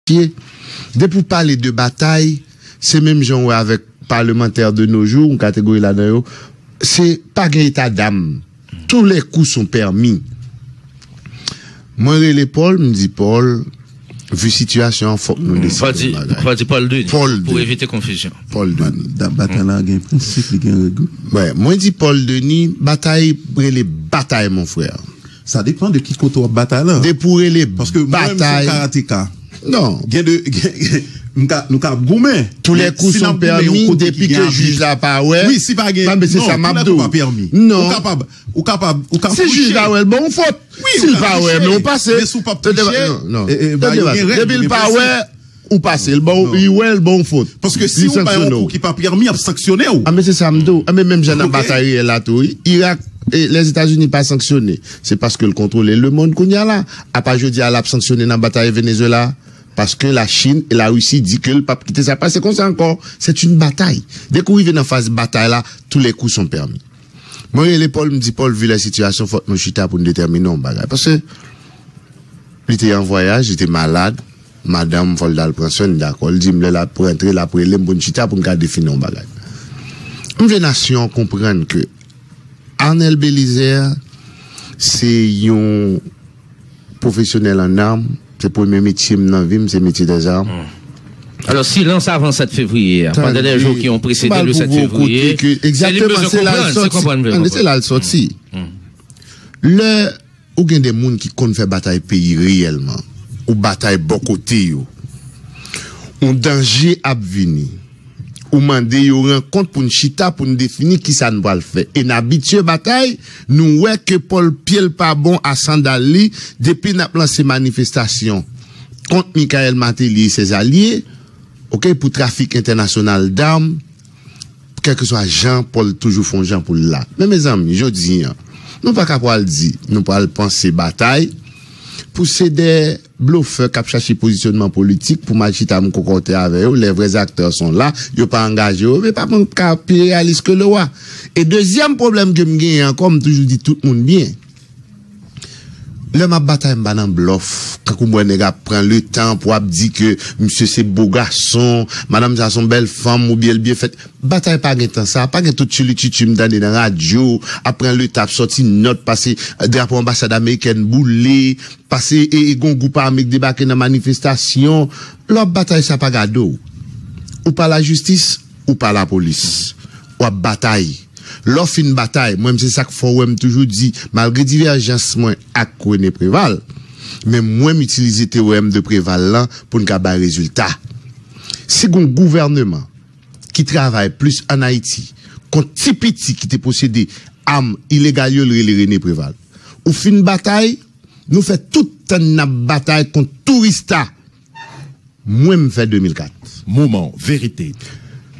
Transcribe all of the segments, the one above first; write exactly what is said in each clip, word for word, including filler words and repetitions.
Depi w pale de batay, se menm jan w wè avèk palemantè de nos jours, yon kategori ladan yo, se pa gen eta dam. Tous les coups sont permis. Mwen rele Paul, m di Paul, vi sitiyasyon an, fòk nou deside yon bagay. Fò di Paul Denis, pou evite konfizyon. Paul Denis. Batay la gen prensip, li gen règ. Mwen di Paul Denis, batay rele batay, mon frè. Sa depan de ki kote w ap batay la. Depi w rele batay. Paske mwen menm se karateka. Non. Gen de, gen, m ka, nou ka goumen. Tous les coups sont permis, depi ke jij la pa wè. Wi, si pa gen, non, tous les coups pa permis. Non. Ou kapab, ou kapab, ou ka fouye. Si jij la wè l, bon, ou fòt. Si l pa wè, men ou pase. Men si w p ap fouye, non, non. Depi l pa wè, ou pase. L bon, li wè l bon fòt. Paske si ou bay yon kou ki pa pèmi, y ap sanksyone w. A, men se sa m di w. A, men menm jan nan batay reyèl la tou, wi. Irak, e, Lèzetazini pa sanksyone. Se paske l kontwole lemonn kounye a la. Apa jodi a l ap sanksyone nan batay Venezuela? Paske Lachin e Larisi di ke l p ap kite sa pase konsa ankò. C'est une bataille. Dèk ou rive nan faz batay la, tous les coups sont permis. Mwen rele Paul, m di, Paul, vi la sitiyasyon, fòk nou chita pou n detèmine yon bagay. Paske li te an vwayaj, li te malad, madanm fò l t al pran swen, li dakò. Li di m lè l ap rantre, l ap rele m pou n chita, pou n ka defini yon bagay. M vle nasyon an konprann ke Arnel Belizaire se yon pwofesyonèl an arm, se premye metye m nan vi m, se metye dèzam. Alò, silans avan sèt fevriye a, pandan lè jou ki yon presede le sèt fevriye, se li bezwen konprann, se konprann, se konprann. Se la l sòti. Lè ou gen de moun ki konn fè batay peyi reyèlman, ou batay bò kote yo, yon danje ap vini, ou mande yo rankont pou n chita, pou n defini kisa n pral fè. E n abitye batay, nou wè ke Paul pye l pa bon a sandal li, depi n ap lanse manifestasyon kont Michael Martelly e ses alliés, oke, pou trafik entènasyonal dam, kèlkeswa jan, Paul toujou fè yon jan pou l la. Men mezanmi, jodi a, nou pa ka pral di, nou pral panse batay pou se de blofè k ap chache pozisyonman politik pou m al chita m kokote avè yo, les vrais acteurs sont là, yo pa angaje yo, men pa pou m ka pi reyalis ke le roi. E dezyèm pwoblèm ke m genyen ankò, m toujou di tout moun byen. Lè m ap batay, m pa nan blòf. Kankou m wè nèg ap pran letan pou ap di ke misye se bo gason, madanm sa se yon bèl fanm oubyen l byen fèt. Batay pa gen tan sa, pa gen tout chilitchitchi m tande nan radyo, ap pran letan, ap sòti nòt, pase drapo anbasad amerikèn boule, pase e, e gon gwoup ame k debake nan manifestasyon. Lè w ap batay sa pa gade w. Ou pa lajistis, ou pa lapolis. W ap batay. Lè w fin batay, mwen, se sa k fè w wè m toujou di, malgre divèjans mwen ak René Préval, men mwen, m itilize teorèm de Préval lan pou n ka bay rezilta. Si gon gouvèneman ki travay plis ann Ayiti kont ti piti ki te posede am ilegal yo, l rele René Préval. Ou fin batay, nou fè tout tan n ap batay kont tourista. Mwen, m fè de mil kat. Moman verite.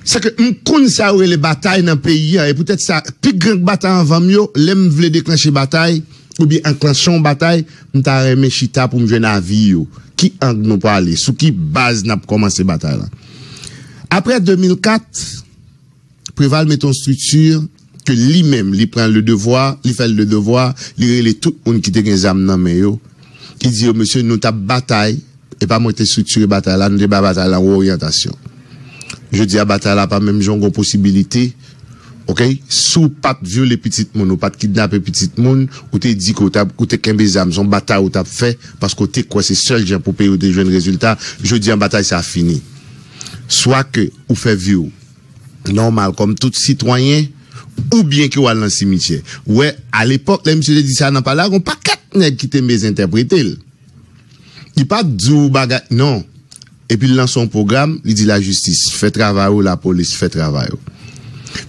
Se ke m konn sa yo rele batay nan peyi a, e poutèt sa, pi gran k batay anvan m yo, lè m vle deklanche batay, oubyen anklanche yon batay, m ta renmen chita pou m jwenn avi yo. Ki ang nou prale? Sou ki baz n ap kòmanse batay la? Apre de mil kat, Preval mete yon estrikti ke li menm, li pran le devwa, li fè le devwa, li rele tout moun ki te gen zam nan men yo. Li di yo, mesye, nou t ap batay, e pa mwen te estriktire batay la, nou te bay batay la yon oryantasyon. Jodi a, batay la pa menm jan yon posibilite, oke? Si w pa t vyole pitit moun, ou pa t kidnape pitit moun, ou te di ke w t ap, ou te kenbe zam, se yon batay ou t ap fè, paske w te kwè se sèl jan pou peyi w te jwenn rezilta. Jodi a, batay sa fini. Swa ke ou fè vi w nòmal kòm tout sitwayen, oubyen ke w al nan simityè. Ou wè, alepòk, lè misye te di sa nan palè a, gon pakèt nèg ki te mezentèprete l. Li pa t di w bagay, non. Epi l lanse yon pwogram, li di lajistis, fè travay ou, lapolis, fè travay ou.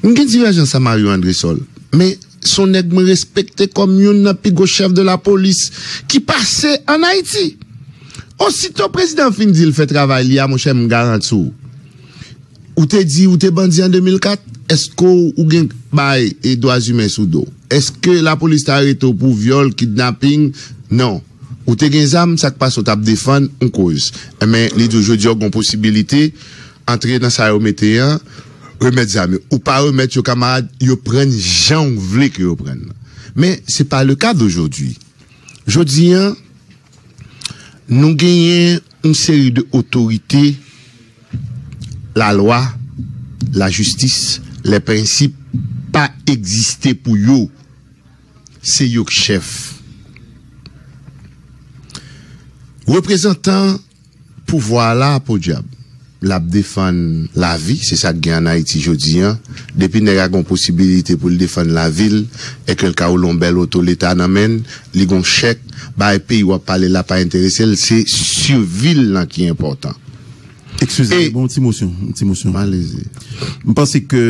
M gen divèjans a Mario Andrésol, men se yon nèg mwen respekte kòm youn nan pi gwo chèf de lapolis ki pase ann Ayiti. Osito prezidan an fin di l fè travay li a, monchè, m garanti w. Ou te di ou te bandi an de mil kat, èske w, ou gen bay e dwa imen sou do w? Èske lapolis ta arete w pou vyòl, kidnaping? Non. Ou te gen zam, sa k pase w t ap defann yon koz. Men, li di w jodi a w gen posibilite antre nan sa yo mete an, remèt zam yo. Ou pa remèt yo, kamarad, yo pran n jan w vle ke yo pran n. Men, se pa le ka dojodi. Jodi a, nou genyen yon seri de otorite, lalwa, lajistis, lè prensip pa egziste pou yo. Se yo k chèf. Reprezantan pouvwa a la, podyab, l ap defann lavi, se sa k gen ann Ayiti jodi a. Depi nèg la gen posibilite pou l defann lavi l, e ke l ka woule yon bèl oto leta nan men l, li gen chèk, bay peyi w ap pale la pa enterese l, se sivi l lan ki enpòtan. Eskize m, bon, ti mosyon, ti mosyon. Alezi. M panse ke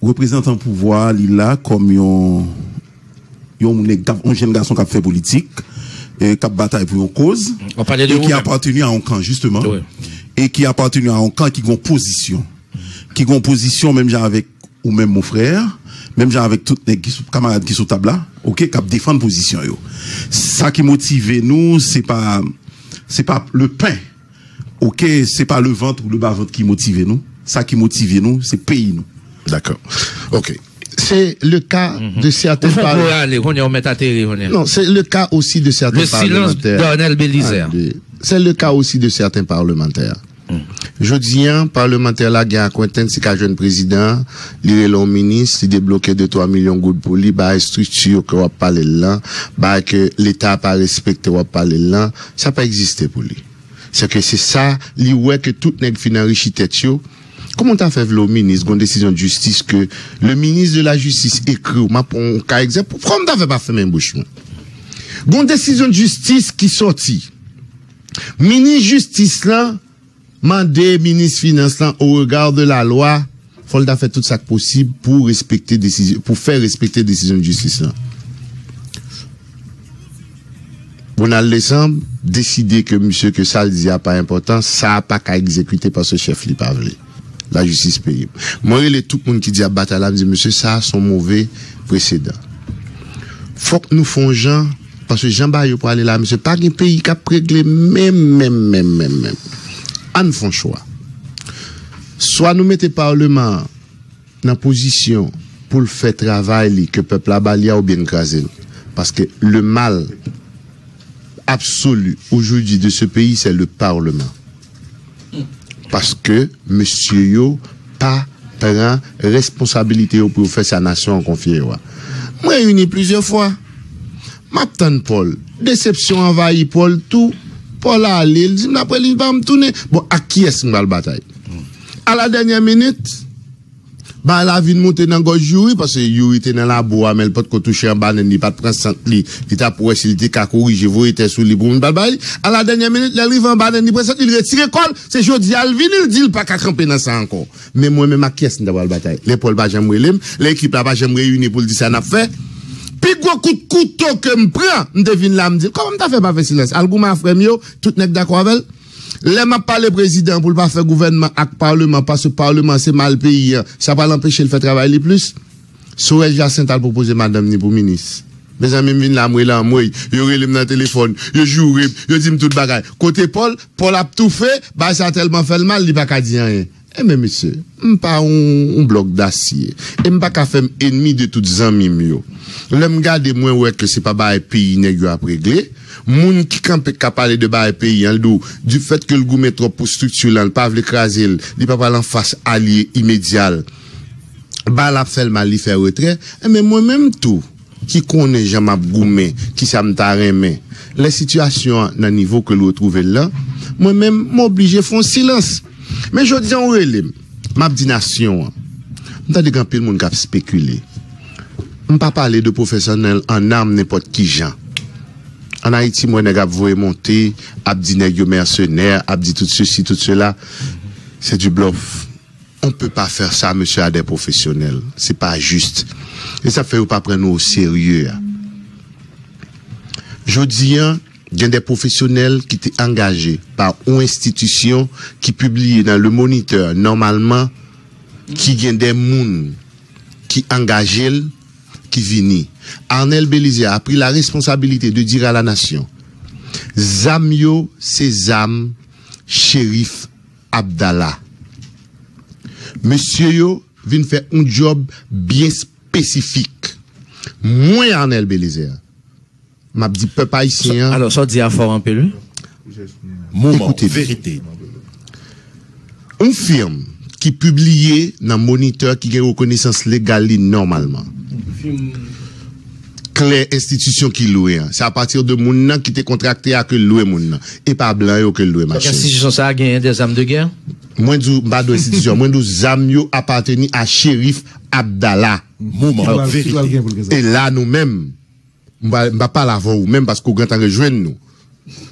reprezantan pouvwa a, li la kòm yon yon nèg k ap, yon jèn gason k ap fè politik, e k ap batay pou yon koz, Ou pale de e ou ki menm. Aparteni a yon kan, jisteman, Wi. E ki aparteni a yon kan ki gen yon pozisyon, ki gen yon pozisyon menm jan avèk ou menm, mon frè, menm jan avèk tout nèg ki sou, kamarad ki sou tab la, oke, k ap defann pozisyon yo. Sa ki motive nou, se pa, se pa le pen, oke, se pa le vant ou le bavant ki motive nou. Sa ki motive nou, se peyi nou. Dakò. Ok. Se le ka de Ou sèten fè par- kou ale, kounye a ou mèt ateri kounye a. Non, c'est le cas aussi de certains Le silence parlementaires. d'Arnel Bélizaire. Ah, de- C'est le cas aussi de certains parlementaires. Jodi an, palmantè la gen akwentans, li ka jwenn prezidan an, li rele yon minis, li debloke de twa milyon goud pou li, bay estrikti yo ke w ap pale l lan, bay ke leta pa respekte w ap pale l lan, sa pa egziste pou li. Se ke se sa, li wè ke tout nèg fin anrichi tèt yo. Kòman w ta fè vle w minis, gon desizyon de jistis ke le ministre de la justice ekri w, m ap pran yon ka egzanp, kòman w ta fè pa fèmen bouch mwen? Gon desizyon de jistis ki sòti. Minis jistis lan mande minis finans lan, au regard de la loi, fò l ta fè tout sa k posib pou respekte desizyon, pou fè respekte desizyon jistis lan. Bonald Deschamps deside ke misye, ke sa l di a pa enpòtan, sa a pa ka egzekite paske chèf li pa vle. Lajistis peyi m. Mwen rele tout moun ki di ap batay la, m di, mesye, sa a se yon move presedan. Fòk nou fè yon jan, paske jan bagay yo prale la, mesye, pa gen peyi k ap regle menm, menm, menm, menm, menm. Ann fè yon chwa. Swa nou mete palman an nan pozisyon pou l fè travay li ke pèp la ba li a oubyen n kraze l. Paske le mal absolu aujourd'hui de ce pays, c'est le Parlement. Paske mesye yo pa pran responsabilite yo pou yo fè sa nasyon an konfye yo a. Mwen reyini plizyè fwa. M ap tann Paul. Desepsyon anvayi Paul tou. Paul ale, l di m apre li pa m tounen. Bon, ak kiyès m pral batay? A la dènyè minit, bagay la vin moute nan gòj Youri, paske Youri te nan labou a, men l potko touche yon banèn, li pa t pran sant li, li t ap wè si li te ka korije, voye tè sou li pou moun pa l bay li. A la dènyè minit, lè l rive yon banèn, li pran sant li, li retire kò l, se jodi a l vini, l di l pa ka kanpe nan sa ankò. Men mwen menm ak kiyès m ta pral batay? Lè Paul pa janm rele m, lè ekip la pa janm reyini pou l di sa n ap fè. Pi gwo kout kouto ke m pran, m te vin la, m di l, kòman m ta fè pa fè silans? Al goumen a frè m yo, tout nèg dakò avè l. Lè m ap pale prezidan pou l pa fè gouvènman ak palman, paske palman se mal peyi an, sa pral anpeche l fè travay li plis. Sorel Jacinthe al pwopoze madanm ni pou minis. Mezanmi, m vin la, m rele anmwey. Yo rele m nan telefòn, yo joure m, yo di m tout bagay. Kote Paul? Paul ap toufe, bagay sa tèlman fè l mal, li pa ka di anyen. Enben, mesye, m pa yon, yon blòk dasye. E m pa ka fè m enmi de tout zanmi m yo. Lè m gade, mwen wè ke se pa bagay peyi nèg yo ap regle. Moun ki kanpe, ka pale de bagay peyi an, l di w, du fait ke l goumen twòp pou estrikti lan, l pa vle kraze l, li pa pral anfas alye imedya l. Bagay la ap fè l mal, li fè retrè. Enben, mwen menm tou, ki konnen jan m ap goumen, kisa m ta renmen. Lè sitiyasyon an nan nivo ke l retwouve l lan, mwen menm, m oblije fè yon silans. Men jodi a, w rele m, m ap di nasyon an. M tande gen anpil moun k ap spekile. M pa pale de pwofesè an, an nam nenpòt ki jan. Ann Ayiti, m wè nèg ap voye monte, ap di nèg yo mèsenè, ap di tout sesi, tout sela. C'est du bluff. On peut pas faire ça, mesye, à des professionnels. Se pa jis. E sa fè yo pa pran nou o serye a. Jodi an, gen de pwofesyonèl ki te angaje pa yon enstitisyon ki pibliye nan Le Moniteur, nòmalman, ki gen de moun ki angaje l, ki vini. Arnel Bélizaire a pris la responsabilité de dire à la nation, zam yo, se zam Cherif Abdallah. Mesye yo vin fè yon djòb byen espesifik. Mwen, Arnel Bélizaire, m ap di pèp ayisyen an. Alò, sa w di a fò anpil, wi. Moman verite. Yon fim ki pibliye nan Moniteur, ki gen rekonesans legal li nòmalman. Klè, enstitisyon ki lwe an, se apati de moun nan ki te kontrakte a ke l lwe moun nan. E pa blan yo ke l lwe machin. Enstitisyon sa a genyen de zam de gè? Mwen di w, m pa di w enstitisyon, mwen di w zam yo apateni a Cherif Abdallah. Moman verite. E la nou menm, m pa, m pa pale avè w menm paske w gentan rejwenn nou.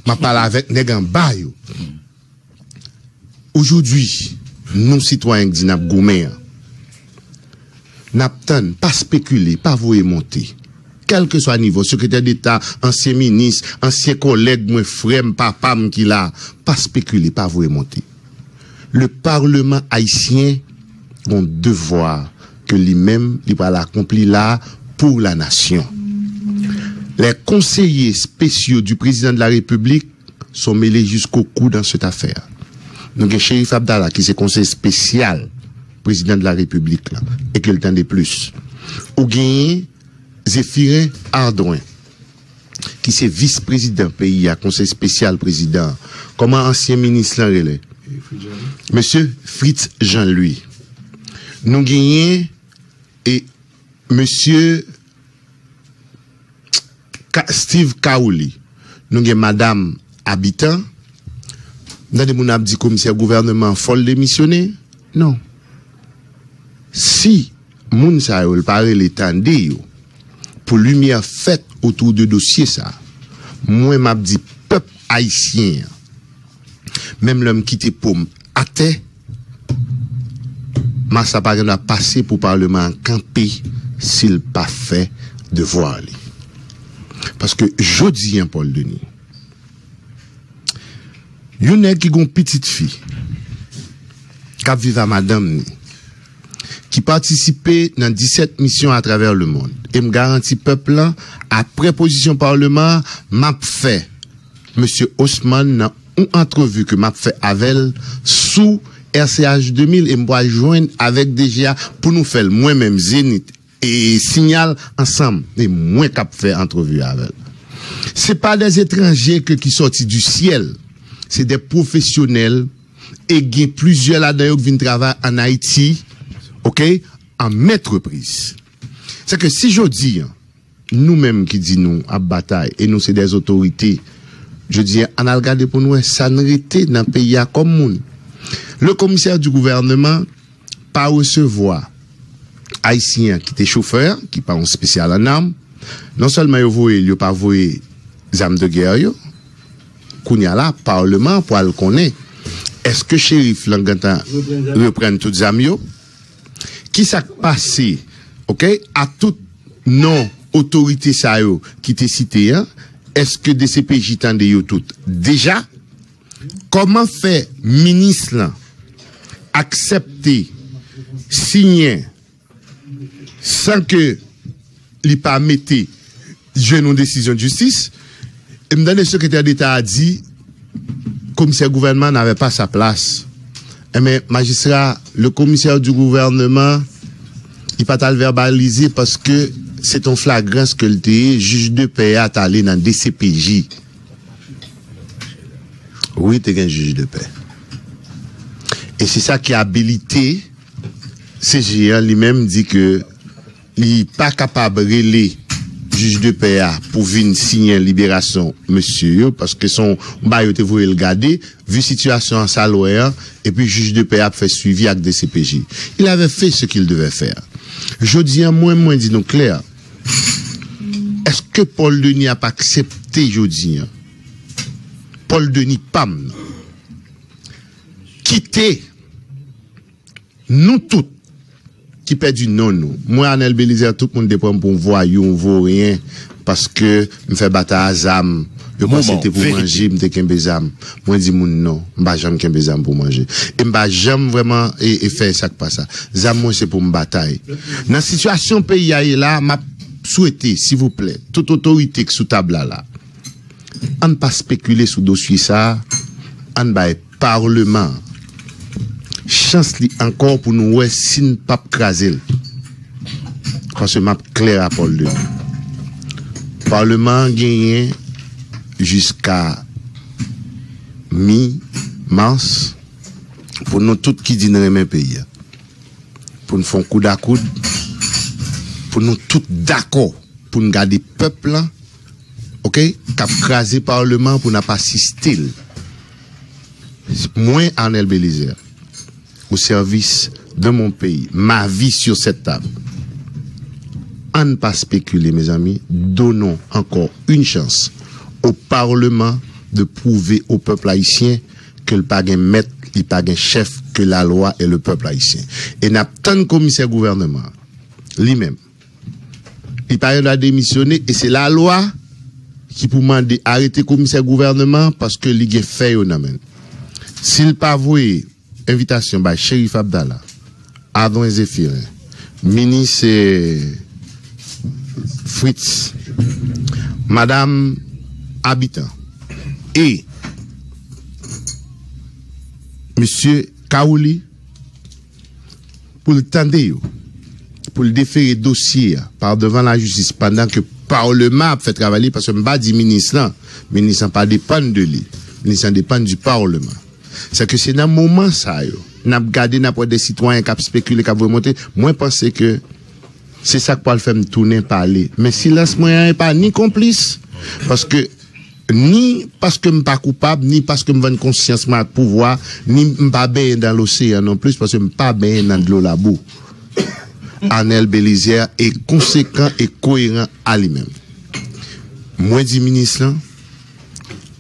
M ap pale avèk nèg anba yo. Ojodwi, nou sitwayen k di n ap goumen an, n ap tann, pa spekile, pa voye monte. Kèlkeswa nivo, sekretè deta, ansyen minis, ansyen kòlèg mwen, frè m, papa m ki la, pa spekile, pa voye monte. Le Parlement haïtien gon devwa ke li menm li pral akonpli la pour la nation. Les conseillers spéciaux du président de la République sont mêlés jusqu'au cou dans cette affaire. Nou gen Cherif Abdallah ki se konseye espesyal prezidan de la repiblik la e ke l tande plis. Ou genyen Zéphirin Ardouin ki se vis prezidan peyi a, konseye espesyal prezidan an. Kòman ansyen minis lan rele? Mesye Fritz Jean Louis. Nou genyen e mesye Ka- Steve Kaouli. Nou gen madanm Abitan. M tande moun ap di komisè gouvènman an fò l demisyone. Non. Si moun sa yo l pa rele tande yo pou limyè fèt otou de dosye sa, mwen m ap di pèp ayisyen an, menm lè m kite po m atè, mas la pa gen dwa pase pou palman an kanpe si l pa fè devwa li. Paske jodi an, Paul Denis, yon nèg ki gon pitit fi k ap viv a madanm ni, ki patisipe nan disèt misyon atravè lemonn, e m garanti pèp lan, apre pozisyon palman an, m ap fè mesye Osman nan yon antrevi ke m ap fè avè l sou R C H de mil, e m pral jwenn avèk D G a pou nou fè l, mwen menm, Zenith e Signal ansanm, e mwen k ap fè antrevi avè l. Se pa des étrangers ke ki sòti du ciel, se des professionnels, e gen plizyè ladan yo k vin travay ann Ayiti, oke, an menm antrepriz. Se ke si jodi an, nou menm ki di nou ap batay, e nou se des otorite, jodi an, ann al gade pou n wè sa n rete nan peyi a kòm moun. Le commissaire du gouvernement pa resevwa ayisyen an ki te chofè an, ki pa yon espesyal an am. Non sèlman yo voye l, yo pa voye zam de gè yo. Kounye a la, palman an pral konnen èske Cherif lan gentan reprann tout zam yo? Kisa k pase, oke, a tout non otorite sa yo ki te site an? Èske D C P J tande yo tout deja? Kòman fè minis lan aksepte siyen san ke li pa mete jwenn yon desizyon jistis? E m tande sekretè deta a di komisè gouvènman n'avait pas sa place. Enben, majistra, le commissaire du gouvernement, li pa t al vèbalize paske se t yon flagrans ke l te ye, jij de pè a t ale nan D C P J. Wi, te gen jij de pè. E se sa ki abilite C J an li menm di ke li pa kapab rele jij de pè a pou vin siyen liberasyon mesye yo, paske se yon bagay yo te voye l gade, vi sitiyasyon an sa l wè an, epi jij de pè a ap fè swivi ak D C P J. Il avait fait ce qu'il devait faire. Jodi an, mwen, mwen di nou klè, èske Paul Denis ap aksepte jodi an, Paul Denis pa m nan, kite nou tout ki pèdi non nou. Mwen, Arnel Belizaire, tout moun te pran m pou yon vwayou, yon voryen, paske m fè batay a zam. Yo panse te pou manje, m te kenbe zam. Mwen di moun non, m pa janm kenbe zam pou manje. E m pa janm vrèman e, e fè sa k pa sa. Zam mwen se pou m batay. Nan sitiyasyon peyi a ye la, m ap swete, silvouplè, tout otorite k sou tab la la, ann pa spekile sou dosye sa a, ann bay palman an chans li ankò pou nou wè si n p ap kraze l. Paske m ap klè a Paul Denis. Palman an genyen jiska mi mas, pou nou tout ki di n renmen peyi a, pou n fè yon koud a koud, pou nou tout dakò, pou n gade pèp lan, oke, k ap kraze palman an, pou n ap asiste l. Mwen, Arnel Belizaire, au service de mon pays, ma vie sur cette table. Ann pa spekile, mezanmi, donnons encore une chance au Parlement de prouver au peuple haïtien ke l pa gen mèt, li pa gen chèf, ke la loi est le peuple haïtien. E n ap tann komisè gouvènman an, li menm. Li pa gen dwa demisyone, e se lalwa ki pou mande arete komisè gouvènman an, paske li gen fè yo nan men l. Si l pa voye envitasyon bay Cherif Abdallah, Adrien Zéphirin, minis, eh, Fritz, madanm Habitant e mesye Kaouli, pou l tande yo, pou l defere dosye a pa devan lajistis pandan ke palman ap fè travay li, paske m pa di minis lan, minis lan pa depann de li, minis lan depann di palman. Sèke se nan moman sa yo, n ap gade, n ap wè de sitwayen k ap spekile, k ap voye monte. Mwen panse ke se sa k pral fè m tounen pale. Men silans mwen an e pa ni konplis, paske, ni paske m pa koupab, ni paske m vann konsyans mwen ak pouvwa, ni m pa benyen dan loseyan non plis, paske m pa benyen nan dlo labou. Arnel Belizaire e konsekan e koeran a li menm. Mwen di minis lan,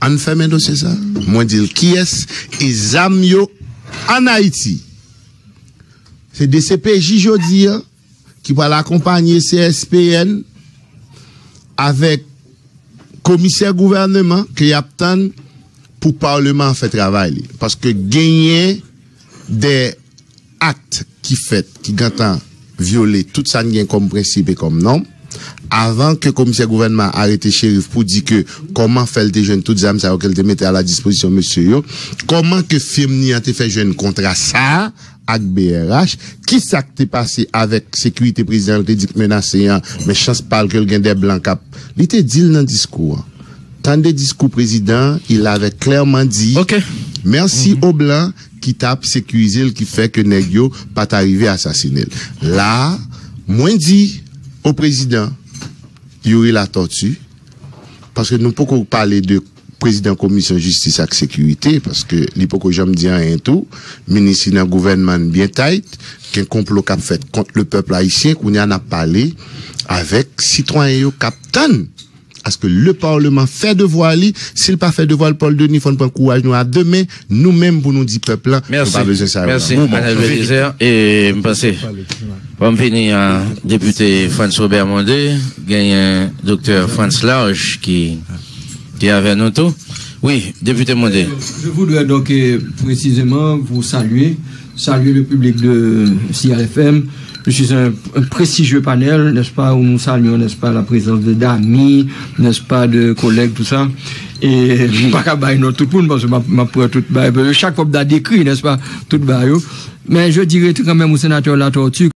ann fèmen dosye sa. Mwen di l kiyès e zam yo ann Ayiti. Se D C P J jodi a ki pral akonpanye C S P N avèk komisè gouvènman ke y ap tann pou palman an fè travay li. Paske genyen de akt ki fèt, ki gentan vyole tout sa n gen kòm prensip e kòm nòm. Avan ke komisè gouvènman an arete Cherif pou di ke kòman fè l te jwenn tout zam sa yo ke l te mete a la dispozisyon mesye yo, kòman ke fim ni an te fè jwenn kontra sa a ak B R H, kisa k te pase avèk sekirite prezidan an, l te di k menase an, men chans pa l ke l gen de blan k ap, li te di l nan diskou an. Tande diskou prezidan an, il avait clairement dit, ok, mèsi o blan ki t ap sekirize l, ki fè ke nèg yo pa ta rive asasine l. La a, mwen di o prezidan Youri Latortue, paske nou poko pale de prezidan komisyon jistis ak sekirite, paske li poko janm di anyen tou, minis li nan gouvènman n byen tayt, gen konplo k ap fèt kont le pèp ayisyen, kounye a n ap pale avèk sitwayen yo k ap tann aske le palman fè devwa li. Si l pa fè devwa l, Paul Denis, fò n pran kouraj nou a de men, nou menm pou nou di pèp lan, nou pa bezwen sa yo nan moman. Mèsi, Arnel Belizaire. E m panse, fò m fini a depite Frantz Robert Mondé, genyen doktè Frantz Large ki, ki avè nou tou. Wi, depite Mondé. Je voudrais donc, euh, précisément vous saluer, saluer le public de C R F M. Je suis un, un prestigieux panel, n'est-ce pas, où nous saluons, n'est-ce pas, la présence de d'amis, n'est-ce pas, de collègues, tout ça. E m pa ka bay non tout moun, paske m ap, m ap pran tout bagay. Paske chak fwa m ta dekri, n'est-ce pas, tout bagay yo. Men je dirais quand même au sénateur Latortue,